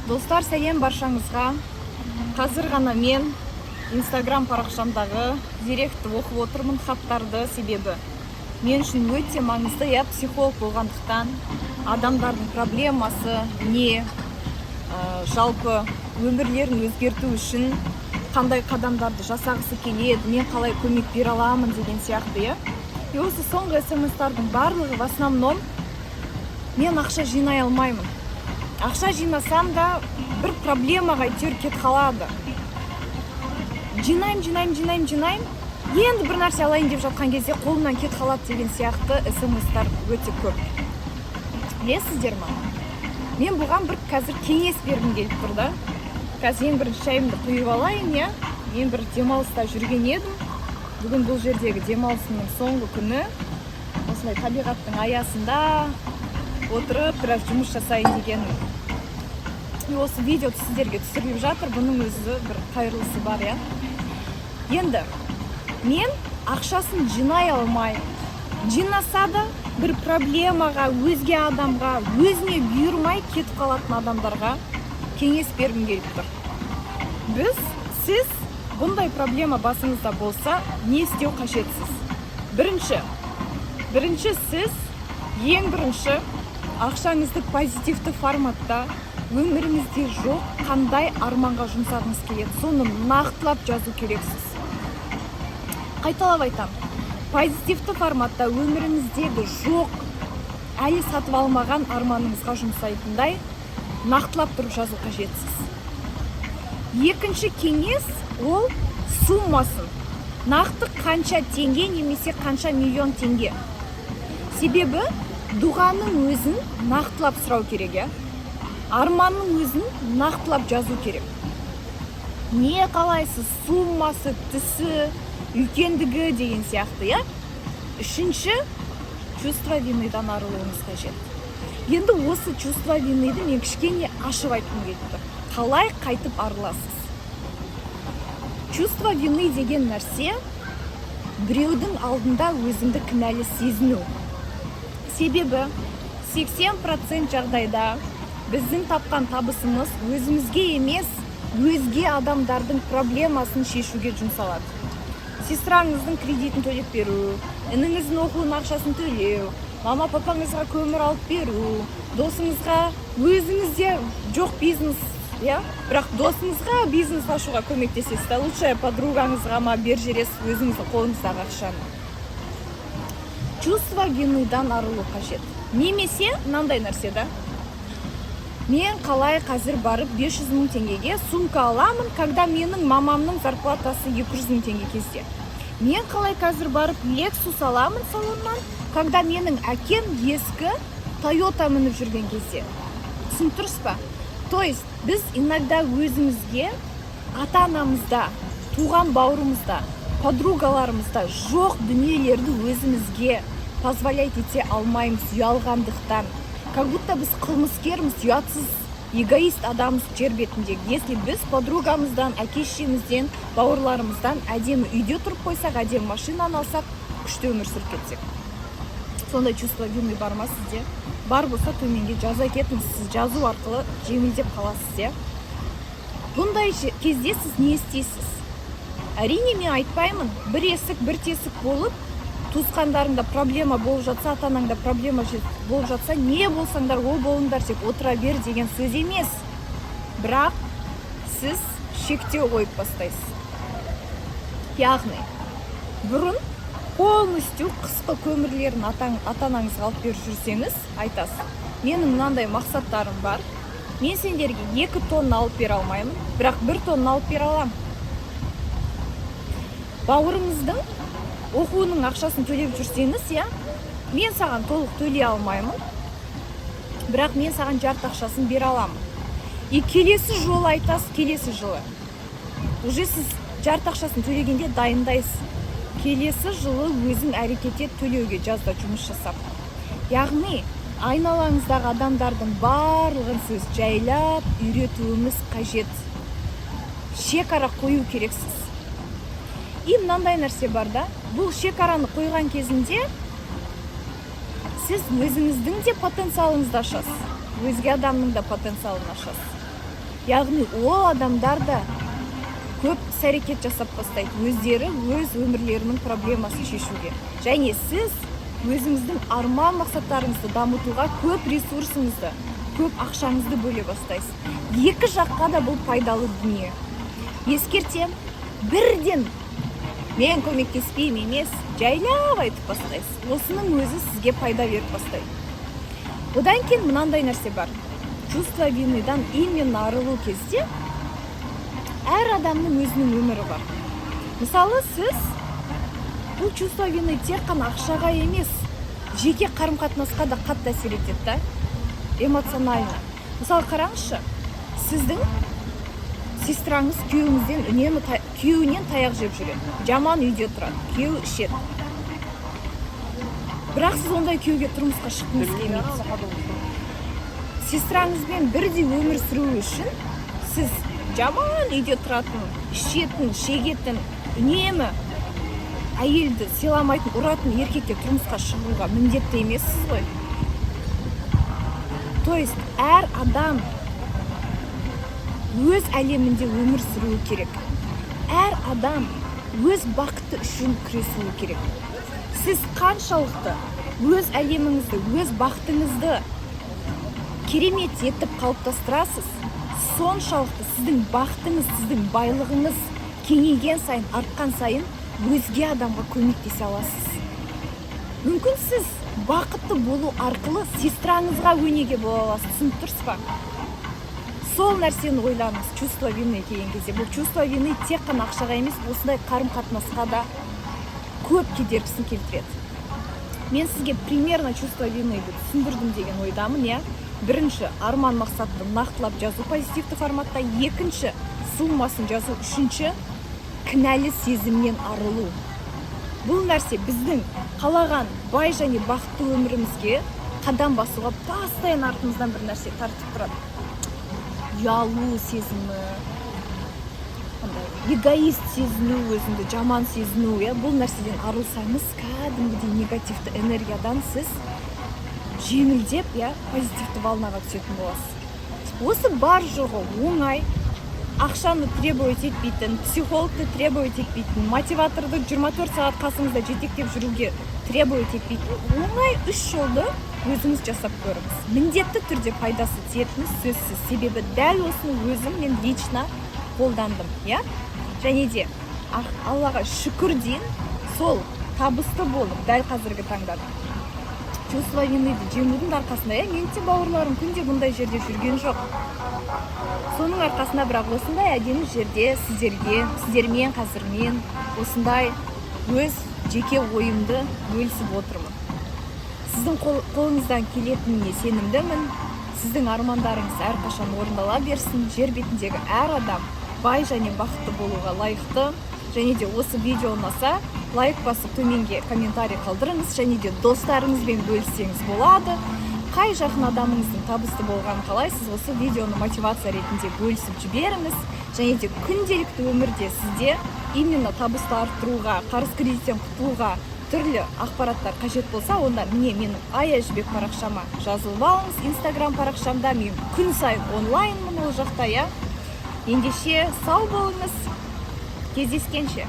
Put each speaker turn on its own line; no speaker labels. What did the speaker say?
Достар, сәлем баршаңызға! Қазір ғана мен Инстаграм парақшамдағы директті оқып отырмын, хаттарды. Себебі мен үшін өте маңызды, иә, психолог болғандықтан адамдардың проблемасы не, жалпы өмірлерін өзгерту үшін қандай қадамдарды жасағысы келеді, мен қалай көмек бере аламын деген сияқты, иә. И осы соңғы смстардың барлығы в основном: «Мен ақша жинай алмаймын, ақша жинасам да, бір проблемаға әйтеуір кетіп қалады, жинаймын, жинаймын, жинаймын, жинаймын, енді бір нәрсе алайын деп жатқан кезде қолымнан кетіп қалады» деген сияқты смстар өте көп. Білесіздер ма, мен бұған бір қазір кеңес бергім келіп тұр да. Қазір ең бірінші шайымды құйып алайын, иә. Мен бір демалыста жүрген едім. Бүгін бұл жердегі демалысымның соңғы күні. Осындай табиғаттың аясында отырып, біраз жұмыс жасайын дегенмін. И осы видео сіздерге түсіріліп жатыр. Бұның өзі бір қайырлысы бар, иә. Енді мен ақшасын жинай алмай, жинаса да, бір проблемаға, өзге адамға, өзіне бұйырмай кетіп қалатын адамдарға кеңес бергім келіп тұр. Сіз бұндай проблема басыңызда болса, не істеу қажетсіз? Бірінші, сіз ең бірінші ақшаңызды позитивті форматта өміріңізде жоқ қандай арманға жұмсағыңыз келеді, соны нақтылап жазу керексіз. Қайталап айтамын: позитивті форматта өміріңіздегі жоқ, әлі сатып алмаған арманыңызға жұмсайтындай нақтылап тұрып жазу қажетсіз. Екінші кеңес: ол суммасын нақты, қанша теңге немесе қанша миллион теңге. Себебі дұғаның өзін нақтылап сұрау керек, иә, арманның өзін нақтылап жазу керек: не қалайсыз, суммасы, түсі, үлкендігі деген сияқты, иә. Үшінші, чувство виныдан арылуыңыз қажет. Енді осы чувство виныды мен кішкене ашып айтқым келіп тұр. Қалай қайтып арыласыз? Чувство вины деген нәрсе — біреудің алдында өзіңді кінәлі сезіну. Себебі 80% жағдайда біздің тапқан табысымыз өзімізге емес, өзге адамдардың проблемасын шешуге жұмсалады. Сестраңыздың кредитін төлеп беру, ініңіздің оқуының ақшасын төлеу, мама папаңызға көмір алып беру, досыңызға, өзіңізде жоқ бизнес, иә, бірақ досыңызға бизнес ашуға көмектесесіз да, лучшая подругаңызға ма беріп жібересіз өзіңіздің қолыңыздағы ақшаны. Чувство виныдан арылу қажет. Немесе мынандай нәрсе да: «Мен қалай қазір барып 500 мың теңгеге сумка аламын, когда менің мамамның зарплатасы 200 мың теңге кезде? Мен қалай қазір барып Лексус аламын салоннан, когда менің әкем ескі Тойота мініп жүрген кезде?» Түсініп тұрсыз ба? То есть біз иногда өзімізге ата анамызда, туған бауырымызда, подругаларымызда жоқ дүниелерді өзімізге позволять ете алмаймыз ұялғандықтан. Как будто біз қылмыскерміз, ұятсыз, эгоист адамбыз жер бетіндегі, если біз подругамыздан, әке шешемізден, бауырларымыздан әдемі үйде тұрып қойсақ, әдемі машинаны алсақ, күшті өмір сүріп кетсек. Сондай чувство вины бар ма сізде? Бар болса, төменге жаза кетіңіз. Сіз жазу арқылы жеңілдеп қаласыз, иә. Бұндай кезде сіз не істейсіз? Әрине, мен айтпаймын, бір есік, бір тесік болып, туысқандарыңда проблема болып жатса, ата анаңда проблема болып жатса, не болсаңдар о болыңдар деп отыра бер деген сөз емес. Бірақ сіз шектеу қойып бастайсыз. Яғни бұрын полностью қысқы көмірлерін ата анаңызға алып беріп жүрсеңіз, айтасыз: «Менің мынандай мақсаттарым бар, мен сендерге 2 тонна алып бере алмаймын, бірақ 1 тонна алып бере аламын». Бауырыңыздың оқуының ақшасын төлеп жүрсеңіз, иә, «Мен саған толық төлей алмаймын, бірақ мен саған жарты ақшасын бере аламын». И келесі жолы айтасыз, келесі жылы уже сіз жарты ақшасын төлегенде дайындайсыз: «Келесі жылы өзің әрекет ет төлеуге, жазда жұмыс жасап». Яғни айналаңыздағы адамдардың барлығын сіз жайлап үйретуіңіз қажет, шекара қою керексіз. И мынандай нәрсе бар да: бұл шекараны қойған кезінде сіз өзіңіздің де потенциалыңызды ашасыз, өзге адамның да потенциалын ашасыз. Яғни ол адамдар да көп іс әрекет жасап бастайды өздері өз өмірлерінің проблемасын шешуге. Және сіз өзіңіздің арман мақсаттарыңызды дамытуға көп ресурсыңызды, көп ақшаңызды бөле бастайсыз. Екі жаққа да бұл пайдалы дүние. Ескертем, бірден «мен көмектеспеймін» емес, жайлап айтып бастайсыз. Осының өзі сізге пайда беріп бастайды. Одан кейін мынандай нәрсе бар: чувство вины дан именно арылу кезде әр адамның өзінің өмірі бар. Мысалы, сіз бұл чувство вины тек қана ақшаға емес, жеке қарым қатынасқа да қатты әсер етеді да, эмоционально. Мысалы, қараңызшы, сіздің сестраңыз күйеуіңізден үнемі күйеуінен таяқ жеп жүреді, жаман үйде тұрады, күйеуі ішеді, бірақ сіз ондай күйеуге тұрмысқа шыққыңыз келмейді. Сестраңызбен бірдей өмір сүру үшін сіз жаман үйде тұратын, ішетін, шегетін, үнемі әйелді сыйламайтын, ұратын еркекке тұрмысқа шығуға міндетті емессіз ғой. То есть әр адам өз әлемінде өмір сүруі керек, әр адам өз бақыты үшін күресуі керек. Сіз қаншалықты өз әлеміңізді, өз бақытыңызды керемет етіп қалыптастырасыз, соншалықты сіздің бақытыңыз, сіздің байлығыңыз кеңейген сайын, артқан сайын өзге адамға көмектесе аласыз. Мүмкін, сіз бақытты болу арқылы сестраңызға өнеге бола аласыз. Түсініп тұрсыз ба? Сол нәрсені ойланыңыз чувство вины келген кезде. Бұл чувство вины тек қана ақшаға емес, осындай қарым қатынасқа да көп кедергісін келтіреді. Мен сізге примерно чувство вины ды түсіндірдім деген ойдамын, иә. Бірінші, арман мақсатты нақтылап жазу позитивті форматта. Екінші, суммасын жазу. Үшінші, кінәлі сезімнен арылу. Бұл нәрсе біздің қалаған бай және бақытты өмірімізге қадам басуға постоянно артымыздан бір нәрсе тартып тұрады: ұялу сезімі, андай эгоист сезіну, өзіңді жаман сезіну, иә. Бұл нәрседен арылсаңыз, кәдімгідей негативті энергиядан сіз жеңілдеп, иә, позитивті волна ға түсетін боласыз. Осы бар жоғы оңай, ақшаны требовать етпейтін, психологты требовать етпейтін, мотиваторды 24 сағат қасыңызда жетектеп жүруге требовать етпейтін оңай үш жолды өзіңіз жасап көріңіз. Міндетті түрде пайдасы тиетіні сөзсіз, себебі дәл осыны өзім, мен лично қолдандым, иә. Және де Аллаға шүкір дейін, сол табысты болып, дәл қазіргі таңда чувство вины ды жеңудің арқасында, иә. Менің де бауырларым күнде бұндай жерде жүрген жоқ, соның арқасында. Бірақ осындай әдемі жерде сіздермен қазір мен осындай өз жеке ойымды бөлісіп отырмын. Сіздің қолыңыздан келетініне сенімдімін. Сіздің армандарыңыз әрқашан орындала берсін. Жер бетіндегі әр адам бай және бақытты болуға лайықты. Және де осы видео ұнаса, лайк басып, төменге комментарий қалдырыңыз және де достарыңызбен бөліссеңіз болады. Қай жақын адамыңыздың табысты болғанын қалайсыз, осы видеоны мотивация ретінде бөлісіп жіберіңіз. Және де күнделікті өмірде сізде именно табысты арттыруға, қарыз кредиттен құтылуға түрлі ақпараттар қажет болса, онда міне, менің Ая Жібек парақшама жазылып алыңыз. Инстаграм парақшамда мен күн сайын онлайнмын ол жақта, иә. Ендеше, сау болыңыз, кездескенше!